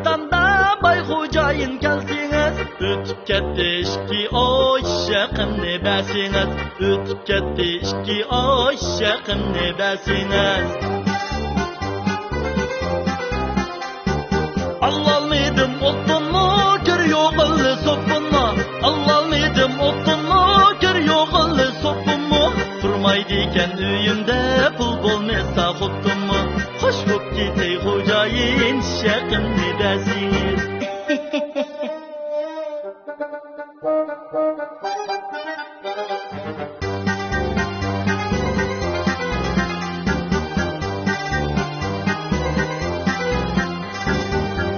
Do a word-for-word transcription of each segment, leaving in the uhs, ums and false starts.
داندا باي خوجايىن كەلسىڭىز، ئۆتۈپ كەتتى ئىككى ئاي، ھەققىمنى بەرسىڭىز، ئۆتۈپ كەتتى ئىككى ئاي، ھەققىمنى بەرسىڭىز. ئالالمىدىم ئوتۇنمۇ، كىر يوغىلى سوپۇنمۇ. ئالالمىدىم ئوتۇنمۇ، كىر يوغىلى سوپۇنمۇ. تۇرمايدىكەن ئۆيۈمدە، پۇل بولمىسا خوتۇنمۇ. خوش بوپ كېتەي خوجايىن، ھەققىمنى بەرسىڭىز.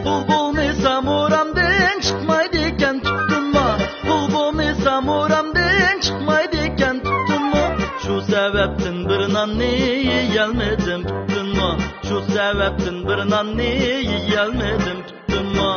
پۇل بولمىسا مورامدىن چىقمايدىكەن تۈتۈنمۇ. پۇل بولمىسا مورامدىن چىقمايدىكەن تۈتۈنمۇ. شۇ سەۋەبتىن بىر ناننى يېيەلمىدىم پۈتۈنمۇ. شۇ سەۋەبتىن بىر ناننى يېيەلمىدىم پۈتۈنمۇ.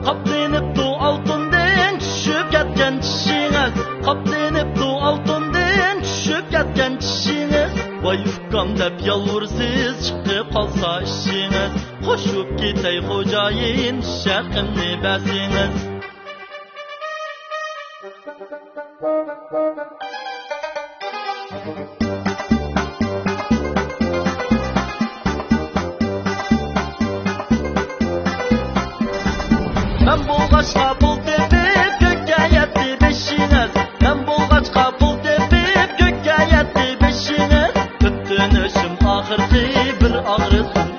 قاپلىنىپتۇ ئالتۇندىن چۈشۈپ كەتكەن چىشىڭىز. قاپلىنىپتۇ ئالتۇندىن چۈشۈپ كەتكەن چىشىڭىز. ۋاي ئۇكام دەپ يالۋۇرىسىز، چىقىپ قالسا ئىشىڭىز. قوشۇپ كېتەي خوجايىن، ھەققىمنى بەرسىڭىز. مەن بولغاچقا پۇل تېپىپ، كۆككە يەتتى بېشىڭىز. مەن بولغاچقا پۇل تېپىپ، كۆككە يەتتى بېشىڭىز. ئۆتۈنۈشۈم ئاخىرقى بىر ئاغرىسۇن